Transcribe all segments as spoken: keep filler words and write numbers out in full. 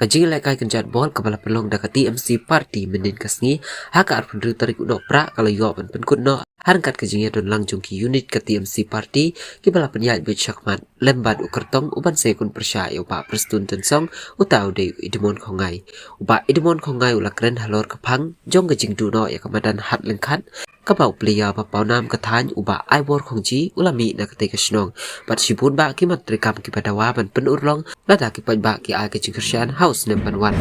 Ka jingïalehkai kynjat bol kaba la pynlong da ka T M C Party mynhynnin ka sngi ha ka arphew hynriew tarik u Nohprah ka la ïoh ban pynkut noh ha ryngkat ka jingïadon lang jong ki unit ka T M C Party kiba la pynïaid buit shakhmat lem bad u kyrtong uban sa ïakun pyrshah ïa u Bah Prestone Tynsong, uta u dei u Edmond Khongngai. U Bah Edmond Khongngai u la kren halor ka phang jong ka jingduh noh ïa ka madan hat lyngkhat kaba u player ba pawnam ka thaiñ u Bah Aibor Khongji u la mih na katei ka shnong bad shibun bah ki mat treikam kiba dawa ban pynurlong lada ki paidbah ki ai ka jingkyrshan ha u snem ban wan.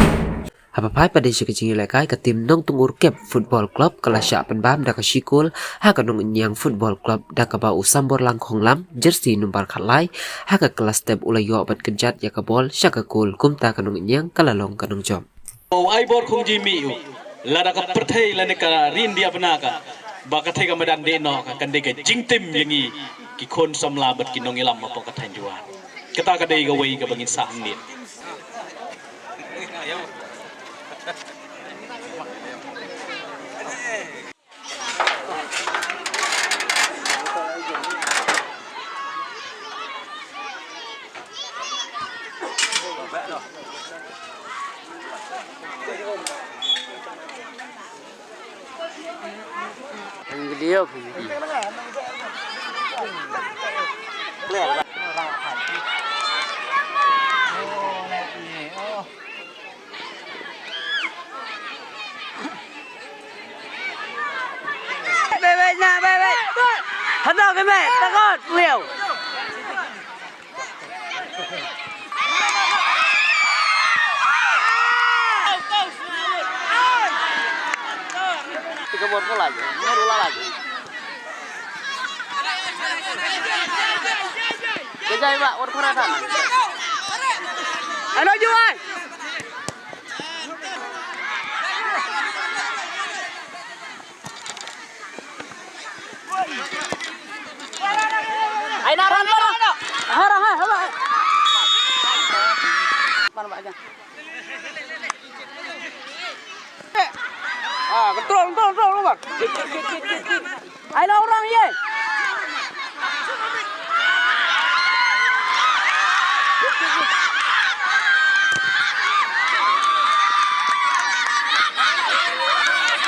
Haba phai pat de sha ka jingïalehkai, ka tim Nongtyngur Kep Football Club ka la shah pynbam da ka shi kol ha ka Nongniang Football Club da kaba u Samborlang Khonglam, jersey number khatlai, ha ka klas step u la ïoh ban kynjat ïa ka bol sha ka kol, kumta ka Nongniang ka la long ka nongjop. U Aibor Khongji mih u, lada ka pyrthei lane ka ri India bna ka ba katei ka madan dei noh ka, kan dei ka jingtim ïa ngi ki khun samla bad ki nongïalam hapoh ka thaiñ Jowai. Kata ka dei kawei kaba ngin sah hangne. Video. Bye bye na, bye bye. Hano ke me, takot, liu. Tiga bor pula aja, ini dulu lagi. Kejai, Pak, war pura sana. Ano, Juan? Ai, na, ran, ran, ran. Hara, hara, hara. Mana, Pak, aja. Ah, control, control, control, Bang. Ai, la orang ye.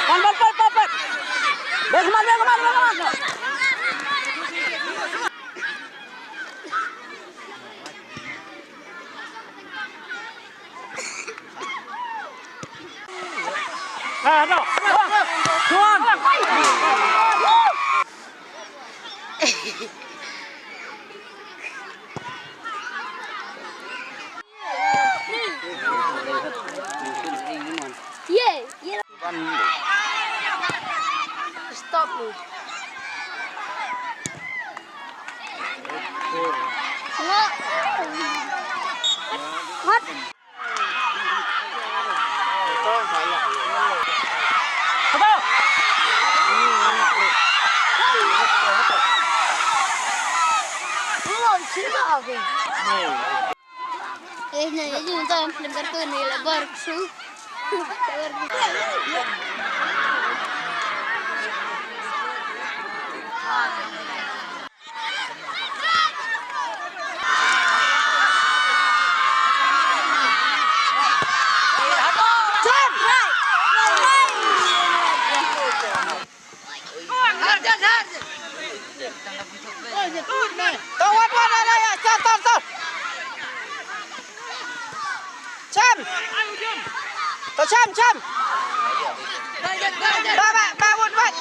Pan, pan, pan, pan, pan. Bes man, bes man, bes man. Stop me. What? What? Eh, na, ya, yung tawag ng film cartoon, nila Bark, so. Cham! To cham, cham! Ba, ba, ba, wut, wut!